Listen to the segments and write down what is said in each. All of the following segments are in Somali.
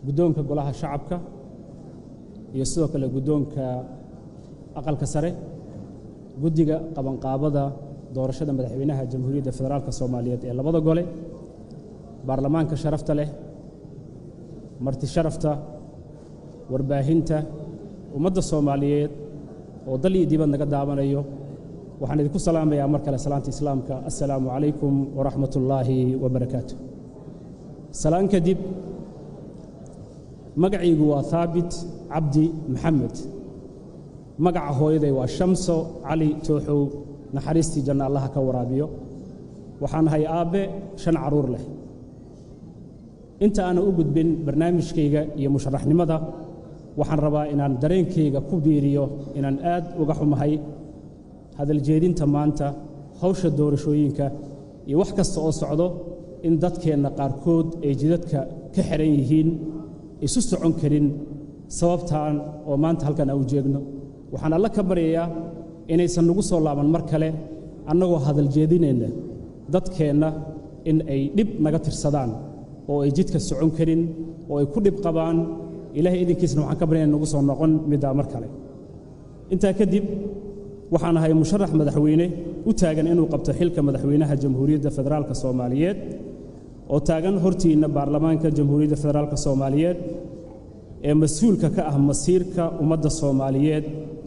Guddoonka Golaha Shacabka iyo sidoo kale guddoonka Aqalka Sare, guddiga qabanqaabada doorashada madaxweynaha Jamhuuriyadda Federaalka Soomaaliyeed ee labada gole, baarlamaanka sharafta leh, marti sharafta, warbaahinta, ummadda Soomaaliyeed oo dal iyo dibad naga daawanayo, waxaan idinku salaamayaa mar kale salaanta Islaamka: assalaamu calaykum waraxmat ullaahi wabarakaatu. Salaan kadib, magacaygu waa Haabit Cabdi Maxamed. Magaca hooyaday waa Shamso Cali Tooxow, naxariistii janna Allaha ka waraabiyo. Waxaan ahay aabbe 5 carruur leh. Inta aanan u gudbin barnaamijkayga iyo musharaxnimada, waxaan rabaa inaan dareenkayga ku biiriyo inaan aad uga xumahay hadaljeedinta maanta, hawsha doorashooyinka iyo wax kasta oo socdo, in dadkeenna qaarkood ay jidadka ka xiran yihiin, isu socon karin sababtaan oo maanta halkan aan u jeegno. Waxaan Alla ka baryayaa inaysan nagu soo laaban mar kale annagoo hadaljeedinayna dadkeenna in ay dhib naga tirsadaan oo ay jidka socon karin oo ay ku dhib qabaan. Ilaahay idinkiisna waxaan ka baryaya nagu soo noqon middaa mar kale. Intaa kadib, waxaan ahay musharax madaxweyne u taagan inuu qabto xilka madaxweynaha Jamhuuriyadda Federaalka Soomaaliyeed oo taagan hortiinna baarlamaanka Jamhuuriyadda Federaalka Soomaaliyeed ee mas-uulka ka ah masiirka ummadda Soomaaliyeed.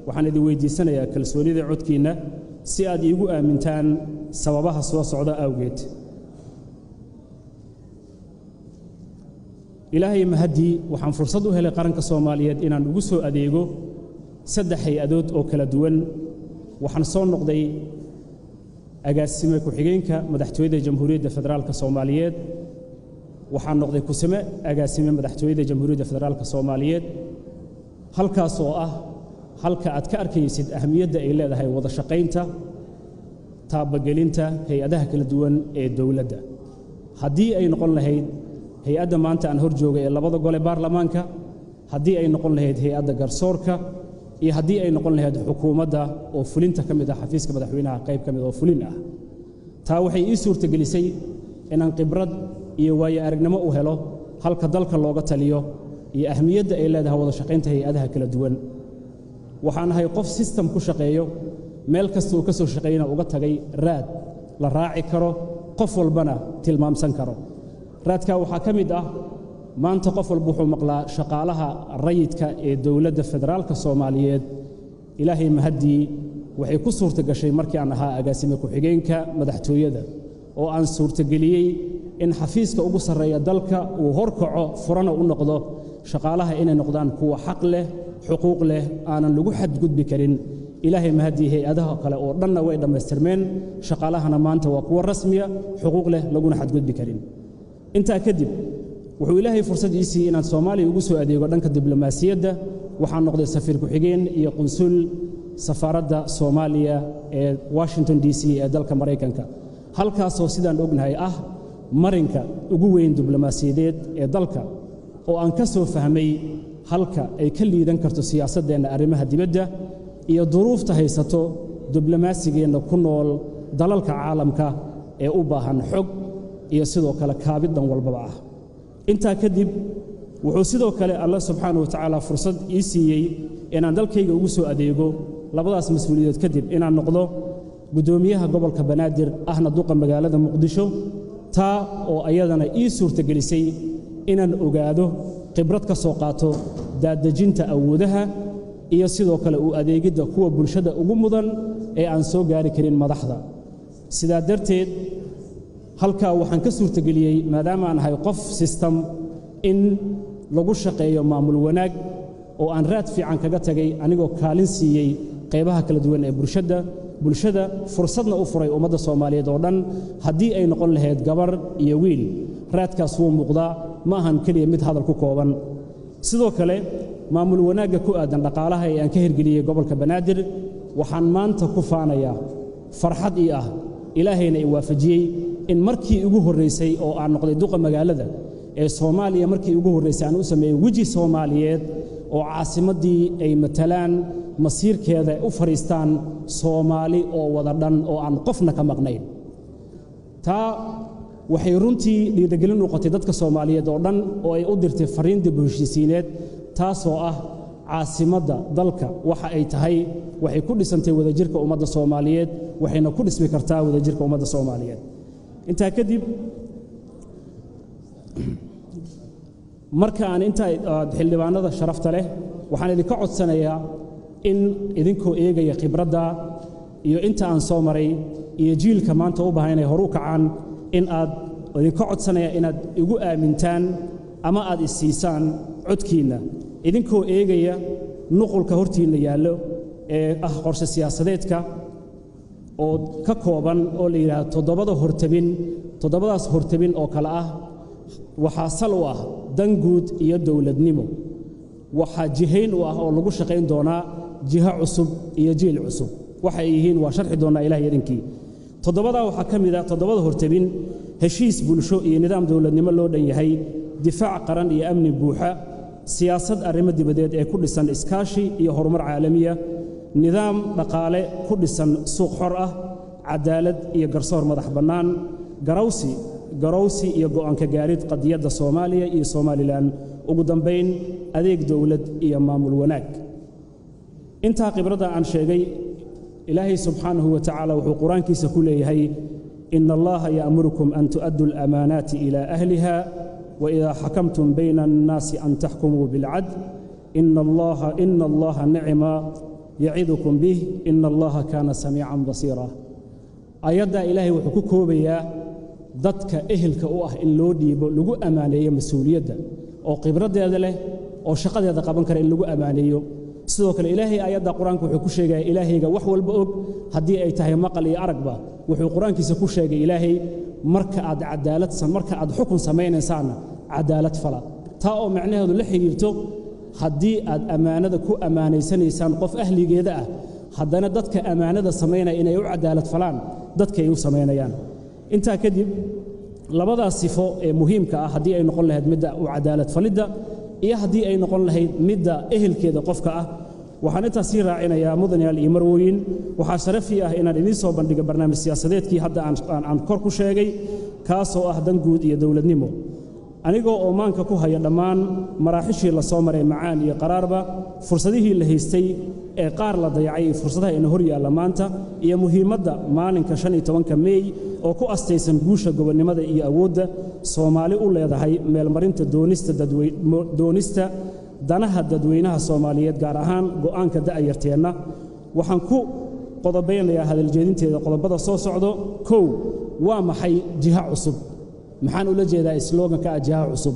Waxaan idin weydiisanayaa kalsoonida codkiinna si aad iigu aamintaan sababaha soo socda awgeed. Ilaahay mahaddii, waxaan fursad u helay qaranka Soomaaliyeed inaan ugu soo adeego 3 hay-adood oo kala duwan. Waxaan soo noqday agaasime ku-xigeenka madaxtooyada Jamhuuriyadda Federaalka Soomaaliyeed. Waxaan noqday kusime agaasime madaxtooyada Jamhuuriyadda Federaalka Soomaaliyeed, halkaas oo ah halka aad ka arkaysid ahamiyadda ay leedahay wada shaqaynta, taabagelinta hay-adaha kala duwan ee dowladda, haddii ay noqon lahayd hay-adda maanta aan hor joogay ee labada gole baarlamaanka, haddii ay noqon lahayd hay-adda garsoorka, iyo haddii ay noqon lahayd xukuumadda oo fulinta ka mid ah, xafiiska madaxweynaha qayb ka mid oo fulin ah. Taa waxay ii suurtagelisay inaan khibrad iyo waayo aragnimo u helo halka dalka looga taliyo iyo ahmiyadda ay leedahay wada shaqaynta hay-adaha kala duwan. Waxaan ahay qof system ku shaqeeyo, meel kasta uu ka soo shaqeeyana uga tagay raad la raaci karo, qof walbana tilmaamsan karo. Raadkaa waxaa ka mid ah, maanta qof walba wuxuu maqlaa shaqaalaha rayidka ee dowladda Federaalka Soomaaliyeed. Ilaahay mahaddii, waxay ku suurta gashay markii aan ahaa agaasime ku-xigeenka madaxtooyada oo aan suurtageliyey in xafiiska ugu sarreeya dalka uu horkaco, furana u noqdo shaqaalaha inay noqdaan kuwa xaq leh, xuquuq leh, aanan lagu xadgudbi karin. Ilaahay mahaddii, hay-adaha kale oo dhanna way dhammaystirmeen, shaqaalahana maanta waa kuwo rasmiya, xuquuq leh, laguna xadgudbi karin. Intaa kadib, wuxuu Ilaahay fursad ii siiyey inaan Soomaaliya ugu soo adeego dhanka diblomaasiyadda. Waxaan noqday safiir ku-xigeen iyo qunsul safaaradda Soomaaliya ee Washington D C ee dalka Maraykanka, halkaasoo sidaan ognahay ah marinka ugu weyn diblomaasiyadeed ee dalka, oo aan ka soo fahmay halka ay ka liidan karto siyaasaddeenna arrimaha dibadda iyo duruufta haysato diblomasigeenna ku nool dalalka caalamka ee u baahan xog iyo sidoo kale kaabid dhan walbaba ah. Intaa kadib, wuxuu sidoo kale Alla subxaana wa tacaala fursad ii siiyey inaan dalkayga ugu soo adeego labadaas mas-uuliyadood kadib, inaan noqdo guddoomiyaha gobolka Banaadir ahna duqa magaalada Muqdisho, taa oo ayadana ii suurtagelisay inaan ogaado, khibrad ka soo qaato daadejinta awoodaha iyo sidoo kale u adeegidda kuwa bulshada ugu mudan ee aan soo gaari karin madaxda. Sidaa darteed, halkaa waxaan ka suurtageliyey, maadaama aan ahay qof system in lagu shaqeeyo maamul wanaag oo aan raad fiican kaga tagay, anigoo kaalin siiyey qaybaha kala duwan ee bulshada, fursadna u furay ummadda Soomaaliyeed oo dhan, haddii ay noqon lahayd gabar iyo wiil. Raadkaas wuu muuqdaa, ma ahan keliya mid hadal ku kooban. Sidoo kale, maamul wanaagga ku aadan dhaqaalaha ee aan ka hirgeliyey gobolka Banaadir, waxaan maanta ku faanayaa, farxad ii ah, Ilaahayna i waafajiyey in markii ugu horraysay oo aan noqday duqa magaalada ee Soomaaliya, markii ugu horraysay aan u sameeyey weji Soomaaliyeed oo caasimaddii ay matalaan, masiirkeeda u fadhiistaan Soomaali oo wada dhan oo aan qofna ka maqnayn. Taa Waxay runtii dhiirigelin noqotay dadka Soomaaliyeed oo dhan oo ay u dirtay fariin dib u heshiisiineed, taasoo ah caasimadda dalka waxa ay tahay waxay ku dhisantay wadajirka ummadda Soomaaliyeed, waxayna ku dhismi kartaa wadajirka ummadda Soomaaliyeed. Intaa kadib, marka aan intaa xildhibaanada sharafta leh waxaan idinka codsanayaa in idinkoo eegaya khibradda iyo inta aan soo maray iyo jiilka maanta u baahan inay horu kacaan, in aad idinka codsanaya inaad igu aamintaan ama aad isiisaan codkiinna, idinkoo eegaya nuqulka hortiinna yaallo ee ah qorshe siyaasadeedka oo ka kooban oo la yidhaahdo toddobada hortabin. Toddobadaas hortabin oo kale ah waxaa sal u ah dan guud iyo dowladnimo, waxaa jihayn u ah oo lagu shaqayn doonaa jiho cusub iyo jiil cusub. Waxay yihiin waa sharxi doonaa Ilaah idinkii. Toddobadaa waxaa ka mid ah toddobada hortabin: heshiis bulsho iyo nidaam dowladnimo loo dhan yahay, difaac qaran iyo amni buuxa, siyaasad arrimo dibadeed ee ku dhisan iskaashi iyo horumar caalamiya, nidaam dhaqaale ku dhisan suuq xor ah, cadaalad iyo garsoor madax bannaan, garowsi iyo go'aanka gaarid qadiyadda Soomaaliya iyo Somalilan, ugu dambayn adeeg dowlad iyo maamul wanaag. Intaa khibradda aan sheegay, Ilaahay subxaanahu wa tacaala wuxuu Qur-aankiisa ku leeyahay: ina Allaha ya'murukum an tu'addu alamaanaati ilaa ahliha waidaa xakamtum bayna annaasi an taxkumuu bilcadl ina Allaha nicma yacidukum bih ina Allaha kaana samiican basiira. Ayaddaa Ilaahay wuxuu ku koobayaa dadka ehelka u ah in loo dhiibo, lagu ammaaneeyo mas-uuliyadda oo khibraddeeda leh oo shaqadeeda qaban kara in lagu ammaaneeyo. Sidoo kale Ilaahay aayadda Qur-aanka wuxuu ku sheegaya Ilaahayga wax walba og, haddii ay tahay maqal iyo aragba. Wuxuu Qur-aankiisa ku sheegay Ilaahay: marka aad cadaalad, marka aad xukun samaynaysaanna cadaalad fala. Taa oo macnaheedu la xidhiirto haddii aad ammaanada ku ammaanaysanaysaan qof ahligeeda ah, haddana dadka ammaanada samaynaya inay u cadaalad falaan dadka ay u samaynayaan. Intaa kadib, labadaas sifo ee muhiimka ah, haddii ay noqon lahayd midda u cadaalad falidda iyo haddii ay noqon lahayd midda ehelkeeda qofka ah, waxaan intaas sii raacinayaa, mudanayaal iyo marwooyin, waxaa sharafii ah inaan idiin soo bandhigo barnaamij siyaasadeedkii hadda aan kor ku sheegay, kaasoo ah dan guud iyo dowladnimo. Anigoo oo maanka ku haya dhammaan maraaxishii la soo maray, macaan iyo qaraarba, fursadihii la haystay ee qaar la dayacay iyo fursadaha ina hor yaalla maanta, iyo muhiimadda maalinka 15-ka Meey oo ku astaysan guusha gobonnimada iyo awoodda Soomaali u leedahay meelmarinta doonista danaha dadweynaha Soomaaliyeed, gaar ahaan go'aanka da'yarteenna, waxaan ku qodobaynayaa hadaljeedinteeda qodobada soo socdo. Kow, waa maxay jiha cusub? Maxaan ula jeedaa sloganka ah jiha cusub?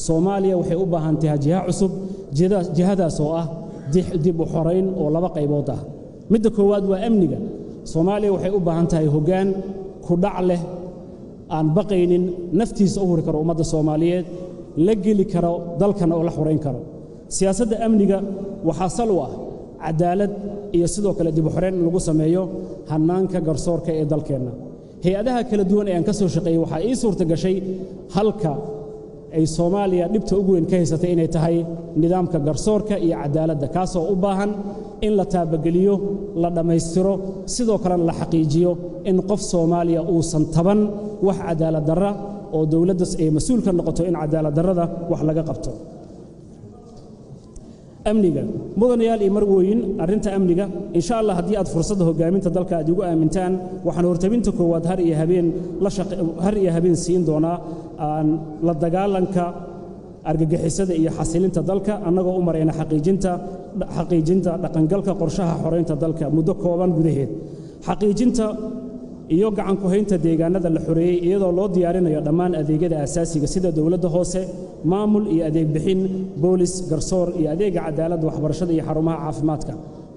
Soomaaliya waxay u baahan tahay jiha cusub, jihadaas oo ah dib u xorayn oo laba qaybood ah. Midda koowaad waa amniga. Soomaaliya waxay u baahan tahay hoggaan ku dhac leh, aan baqaynin, naftiisa u huri karo ummadda Soomaaliyeed, la geli karo dalkana oo la xorayn karo. Siyaasadda amniga waxaa sal u ah cadaalad iyo sidoo kale dib u xoreyn in lagu sameeyo hannaanka garsoorka ee dalkeenna. Hay-adaha kala duwan ee aan ka soo shaqeeyey waxaa ii suurta gashay halka ay Soomaaliya dhibta ugu weyn ka haysatay inay tahay nidaamka garsoorka iyo cadaaladda, kaasoo u baahan in la taabageliyo, la dhammaystiro, sidoo kalena la xaqiijiyo in qof Soomaaliya uusan taban wax cadaalad darra oo dowladda ay mas-uul ka noqoto in cadaalad darrada wax laga qabto. Amniga, mudanayaal iyo marwooyin, arrinta amniga, insha Allah haddii aad fursadda hoggaaminta dalka aad igu aamintaan, waxaan hortabinta koowaad har iyo habeen la har iyo habeen siin doonaa aan la dagaalanka argagixisada iyo xasilinta dalka, annagoo u marayna xaqiijinta dhaqangalka qorshaha xoraynta dalka muddo kooban gudaheed, xaqiijinta iyo gacan ku haynta deegaanada la xoreeyey, iyadoo loo diyaarinayo dhammaan adeegyada aasaasiga sida dowladda hoose, maamul iyo adeeg bixin, boolis, garsoor iyo adeega cadaaladda, waxbarashada iyo xarumaha caafimaadka.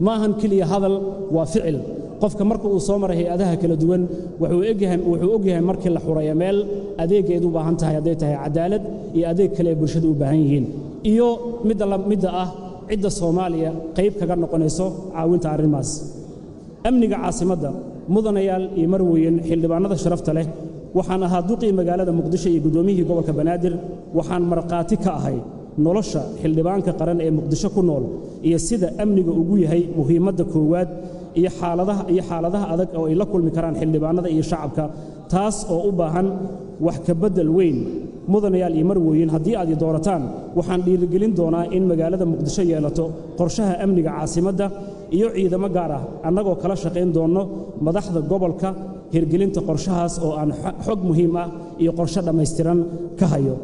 Ma ahan keliya hadal, waa ficil. Qofka marka uu soo maray hay-adaha kala duwan wuxuu ogyahay markii la xureeyo meel adeeggeed u baahan tahay, hadday tahay cadaalad iyo adeeg kale ay bulshada u baahan yihiin, iyo midda ah cidda Soomaaliya qayb kaga noqonayso caawinta arrimaas. Amniga caasimadda, mudanayaal iyo marweyn, xildhibaanada sharafta leh, waxaan ahaa duqii magaalada Muqdisho iyo guddoomiyihii gobolka Banaadir. Waxaan markhaati ka ahay nolosha xildhibaanka qaran ee Muqdisho ku nool iyo sida amniga ugu yahay muhiimadda koowaad iyo xaaladaha adag oo ay la kulmi karaan xildhibaanada iyo shacabka, Taas oo u baahan wax ka beddel weyn. Mudanayaal iyo marwooyin, haddii aad i doorataan, waxaan dhiirigelin doonaa in magaalada Muqdisho yeelato qorshaha amniga caasimadda iyo ciidamo gaar ah, annagoo kala shaqayn doonno madaxda gobolka hirgelinta qorshahaas oo aan xog muhiim ah iyo qorshe dhammaystiran ka hayo.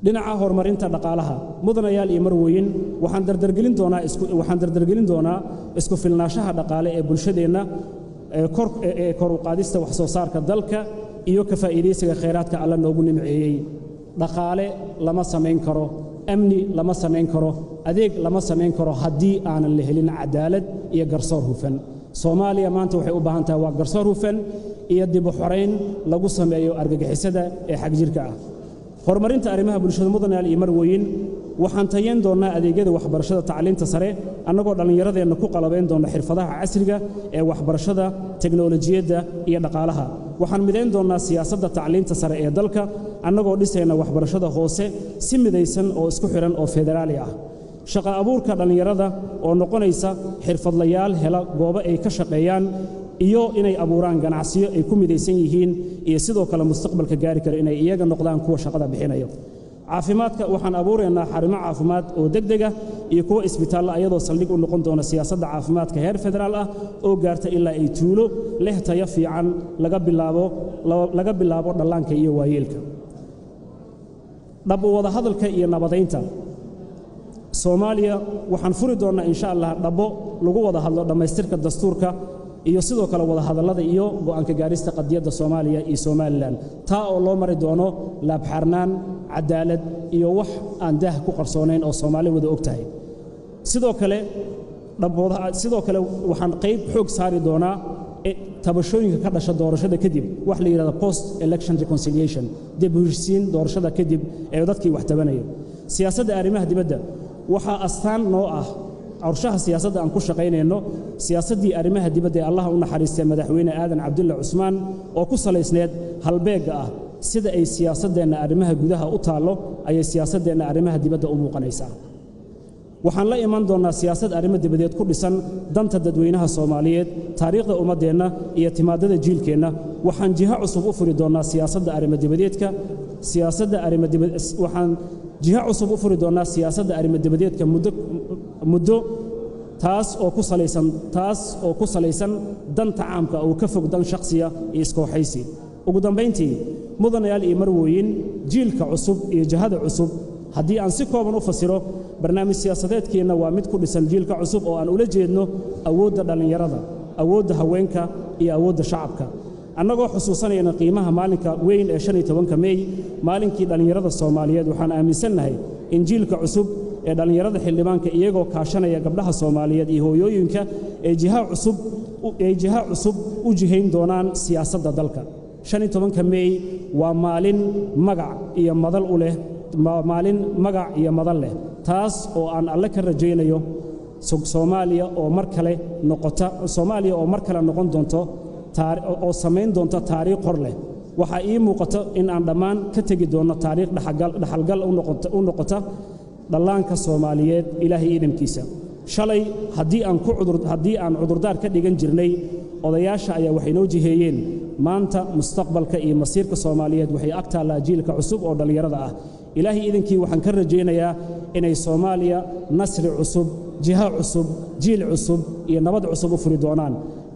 Dhinaca horumarinta dhaqaalaha, mudanayaal iyo marwooyin, waxaan dardargelin doonaa isku filnaanshaha dhaqaale ee bulshadeenna, ee kor u qaadista wax soo saarka dalka iyo ka faa'iidaysiga khayraadka Alla noogu nimceeyey. Dhaqaale lama samayn karo, amni lama samayn karo, adeeg lama samayn karo haddii aanan la helin cadaalad iyo garsoor hufan. Soomaaliya maanta waxay u baahan tahay waa garsoor hufan iyo dib u xorayn lagu sameeyo argagixisada ee xagjirka ah. Horumarinta arrimaha bulshada, mudanayaal iyo marwooyin, waxaan tayeyn doonnaa adeegyada waxbarashada tacliinta sare, annagoo dhallinyaradeenna ku qalabayn doonna xirfadaha casriga ee waxbarashada, teknolojiyadda iyo dhaqaalaha. Waxaan midayn doonnaa siyaasadda tacliinta sare ee dalka, annagoo dhisayna waxbarashada hoose si midaysan oo isku xidhan oo federaali ah. Shaqo abuurka dhallinyarada oo noqonaysa xirfadlayaal hela goobo ay ka shaqeeyaan iyo inay abuuraan ganacsiyo ay ku midaysan yihiin, iyo sidoo kale mustaqbalka gaari kara inay iyaga noqdaan kuwa shaqada bixinayo. Caafimaadka, waxaan abuuraynaa xarumo caafimaad oo degdeg ah iyo kuwa isbitaalla, ayadoo saldhig u noqon doona siyaasadda caafimaadka heer federaal ah oo gaarta ilaa ay tuulo leh tayo fiican, laga bilaabo dhallaanka iyo waayeelka. Dhab u wada hadalka iyo nabadaynta Soomaaliya, waxaan furi doonnaa, insha Allah, dhabbo lagu wada hadlo dhammaystirka dastuurka iyo sidoo kale wada hadallada iyo go'aanka gaarista qadiyadda Soomaaliya iyo Somaliland, taa oo loo mari doono laabxarnaan, cadaalad iyo wax aan daah ku qarsoonayn oo Soomaali wada og tahay. Sidoo kale waxaan qayb xoog saari doonaa tabashooyinka ka dhasha doorashada kadib, wax la yidhahdo post election reconciliation, dib u heshiisiin doorashada kadib ee dadkii wax tabanayo. Siyaasadda arrimaha dibadda, waxaa astaan noo ah qorshaha siyaasadda aan ku shaqaynayno siyaasaddii arrimaha dibadda ee Allaha u naxariistay Madaxweyne Aadan Cabdulle Cusmaan, oo ku salaysneed halbeegga ah sida ay siyaasaddeenna arrimaha gudaha u taallo ayay siyaasaddeenna arrimaha dibadda u muuqanaysaa. Waxaan la iman doonnaa siyaasad arrimo dibadeed ku dhisan danta dadweynaha Soomaaliyeed, taariikhda ummaddeenna iyo timaadada jiilkeenna. Waxaan jiho cusub u furi doonnaa siyaasadda arrimo dibadeedka siyaasadda arrimo dibad waxaan jiho cusub u furi doonnaa siyaasadda arrimo dibadeedka muddo taas oo ku salaysan danta caamka oo ka fog dan shakhsiya iyo iskooxaysi. Ugu dambayntii, mudanayaal iyo marwooyin, jiilka cusub iyo jihada cusub haddii aan si kooban u fasiro, barnaamij siyaasadeedkeenna waa mid ku dhisan jiilka cusub, oo aan ula jeedno awoodda dhallinyarada, awoodda haweenka iyo awoodda shacabka. Annagoo xusuusanayna qiimaha maalinka weyn ee 15-ka Meey, maalinkii dhallinyarada Soomaaliyeed, waxaan aaminsannahay in jiilka cusub ee dhallinyarada xildhibaanka, iyagoo kaashanaya gabdhaha Soomaaliyeed iyo hooyooyinka, ay jiha cusub u jihayn doonaan siyaasadda dalka. 15-ka Meey waa maalin magac iyo madal u leh, maalin magac iyo madal leh, taas oo aan Alle ka rajaynayo Soomaaliya oo mar kale noqon doonto oo samayn doonta taariikh hor leh. Waxaa ii muuqata in aan dhammaan ka tegi doonno taariikh dhaxalgal u noqota dhallaanka Soomaaliyeed, Ilaahay idamkiisa. Shalay haddii aan cudurdaar ka dhigan jirnay odayaasha ayaa waxay noo jiheeyeen, maanta mustaqbalka iyo masiirka Soomaaliyeed waxay ag taallaa jiilka cusub oo dhallinyarada ah. Ilaahay idinkii waxaan ka rajaynayaa inay Soomaaliya nasri cusub, jiho cusub, jiil cusub iyo nabad cusub u furi doonaan.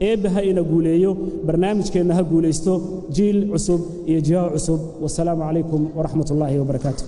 Eebbe ha ina guuleeyo, barnaamijkeenna ha guulaysto. Jiil cusub iyo jiho cusub. Wasalaamu calaykum waraxmat ullaahi wabarakaatu.